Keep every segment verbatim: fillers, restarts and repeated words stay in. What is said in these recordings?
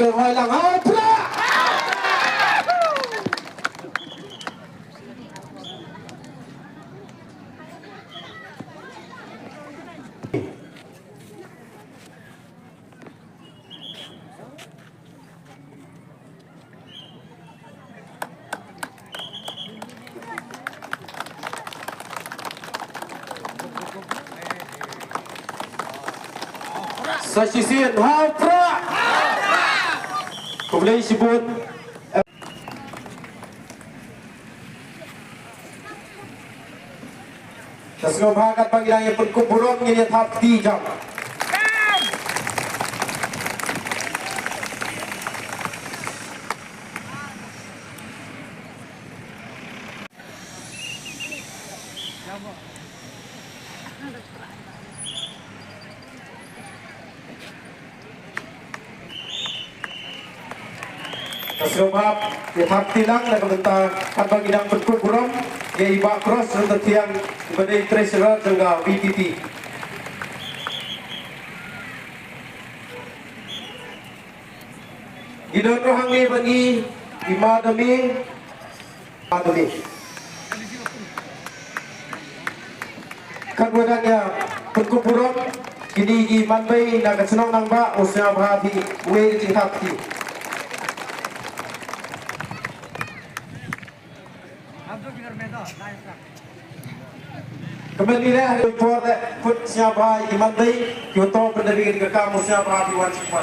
Hoi lang, ha pra. Sa shisien, ha pra. Khublei shibun. Ka sngewbha katba ngi dang ïa pynkup burom ngin ïa thap kti jam. Ka sngewbha ïa thap kti lang na ka bynta katba ngi dang pynkup burom ïa i Bah Cross Ryntathiang, iba dei treasurer jong ka V P P. Ngi don ruh hangne bad ngi i Madam i Madam i. Katba dang ïa pynkup burom kine ki manbei na ka shnong Nangbah, u sngewbha phi wei ka jingthap kti. Kmen ïa leh ha ka por te, kut sngewbha ïa ki manbei, ki to pynda ri ka kam, u sngewbha phi wan sngewbha.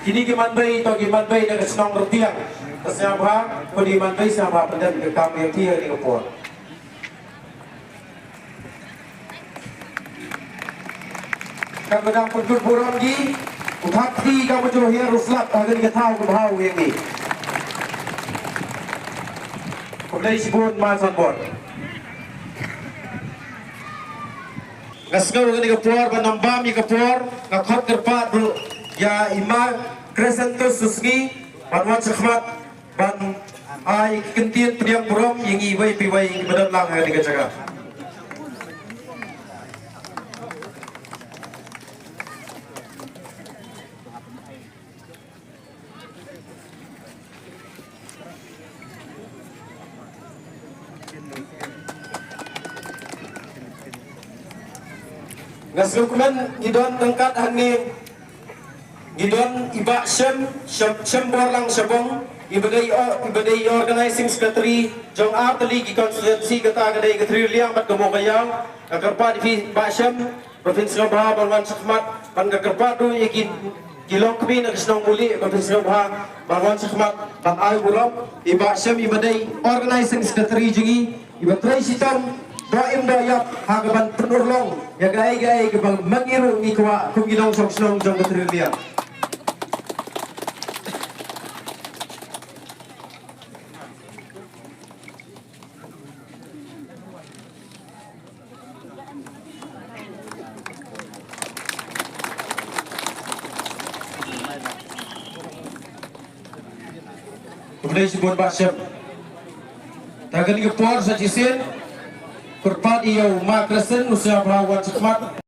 Kine ki manbei, to ki manbei na ka shnong Ryntathiang. Ka sngewbha, kut ki manbei sngewbha pynda ri ka kam ïa ki ha ka por. Katba dang pynkup burom ngi, u thap kti ka mujur hiar u slap ha kane ka thaw kaba bha ïa ngi. Khublei shibun ma sanbor. Nga sngew kane ka por ba nang bam ïa ka por, nga khot kyrpad ruh ïa i Ma Crescentus Susngi ban wan shakhmat ban ai ki kyntien pdiang burom ïa ngi iwei pa iwei kiba don lang ha kane ka jaka. Nga sngewkmen ngi don ryngkat hangne. Ngi don i Bah Shem, Shem, Shem Borlang Shabong, iba dei o, iba dei i Organizing Secretary jong artylli ki constituency, kata ka dei ka Three Liang bad ka Mowkaiaw. Nga kyrpad ïa phi Bah Shem ba phin sngewbha ban wan shakhmat, bad nga kyrpad ruh ïa ki, ki longkmie na ka shnong Mulieh ba phin sngewbha ban wan shakhmat ban ai burom. I Bah Shem iba dei Organizing Secretary jong ngi, iba trei shitom doh im doh ïap ha kaban pynurlong ïa kaei kaei kaba ma ngi ruh ngi kwah kum ki nongshong shnong jong ka Three Liang. Khublei shibun Bah Shem. Te ha kane ka por sa shisien, kyrpad ïa u Ma Crescent, u sngewbha wan shakhmat.